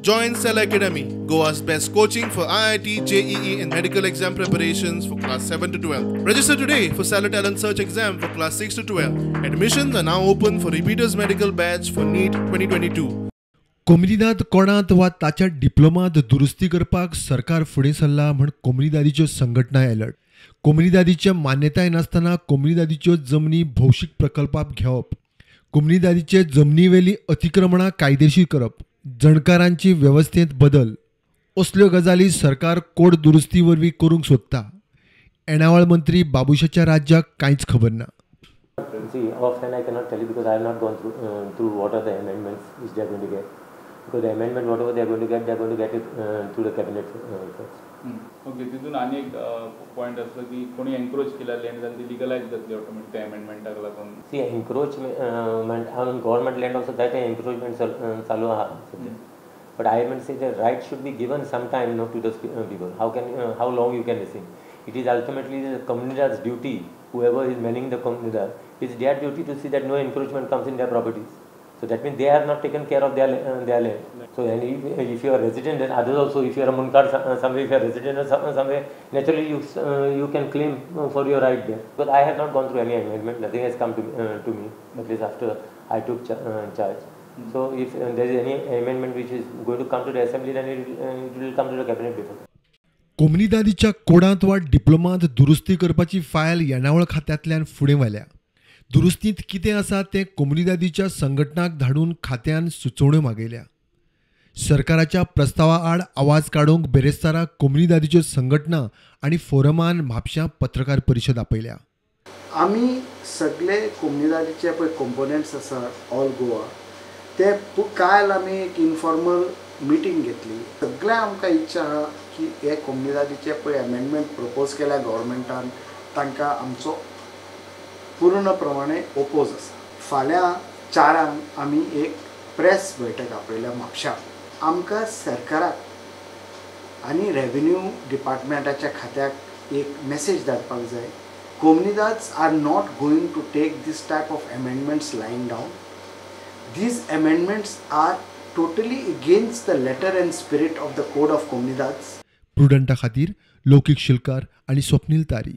Join Cell Academy, Goa's best coaching for IIT, JEE and medical exam preparations for class 7 to 12. Register today for Stellar Talent Search exam for class 6 to 12. Admissions are now open for repeaters medical batch for NEET 2022. Comunidade कोणांत वा ताच्या डिप्लोमांत दुरुस्ती करपाक सरकार फुडें सरला म्हण कोमुनिदादीच्यो संघटना alert. कोमुनिदादीचे मान्यताय नासतना कोमुनिदादीच्यो जमनी भौशीक प्रकल्पाक घेवप, कोमुनिदादीचे जमनीवेली अतिक्रमणां कायदेशीर करप, जणकारांची वेवस्थेंत बदल असल्यो गजाली सरकार कोड दुरुस्ती वरवीं करूंक सोदता. येणावळ मंत्री बाबुशाच्या राज्याक कांयच खबर ना. See, offhand I cannot tell you because I have not gone through what are the amendments which they are going to get. Because the amendment, whatever they are going to get, they are going to get it through the cabinet first. Okay, तितून आनी एक point आसलो की कोणी एन्क्रोच केला land जाल्यार ती legalise जातली ऑटोमॅटीक त्या अमेंडमेंटाक लागून. See, encroachment on government land also, that encroachment चालू आहा सध्या. But I mean say the right should be given some time, no, to those people. How long you can listen? It is ultimately the comunidad's duty, whoever is manning the comunidad, it's their duty to see that no encroachment comes in their properties. So that means they have not taken care of their land. So and if you are resident and others also, if you are a Munkar somewhere, if you are resident or somewhere, naturally you can claim for your right there. But I have not gone through any amendment, nothing has come to me, at least after I took charge. So if there is any amendment which is going to come to the assembly, then it will come to the cabinet before. कोमुनिदादीच्या कोडांत वा डिप्लोमांत दुरुस्ती करपाची file येणावळ खात्यांतल्यान फुडें व्हेल्या. दुरुस्तींत कितें आसा तें कोमुनिदादीच्या संघटनाक धाडून खात्यान सुचोवण्यो मागयल्या. सरकाराच्या प्रस्तावा आड आवाज काडूंक बेरेस्तारा कोमुनिदादीच्यो संघटना आनी फोरमान म्हापश्यां पत्रकार परिशद आपयल्या. आमी सगळे कोमुनिदादीचे पळय कंपोनंट्स आसा ऑल गोवा, ते काल आमी एक इनफॉर्मल मिटींग घेतली. सगळ्या आमकां इच्छा आहा की हे कोमुनिदादीचे पळय अमेंडमेंट प्रपोज केल्या गव्हर्मेंटान, तांकां आमचो पूर्ण प्रमाणे ओपोज आसा. फाल्यां 4 आमी एक प्रेस बैठक आपयल्या म्हापश्यां. आमकां सरकाराक आनी रेवेन्यू डिपार्टमेंटाच्या खात्याक एक मॅसेज धाडपाक जाय. Comunidades are not going to take this type of amendments lying down. These amendments are totally against the letter and spirit of the code of Comunidades. प्रुडंटा खातीर लौकीक शिलकार आनी स्वप्नील तारी.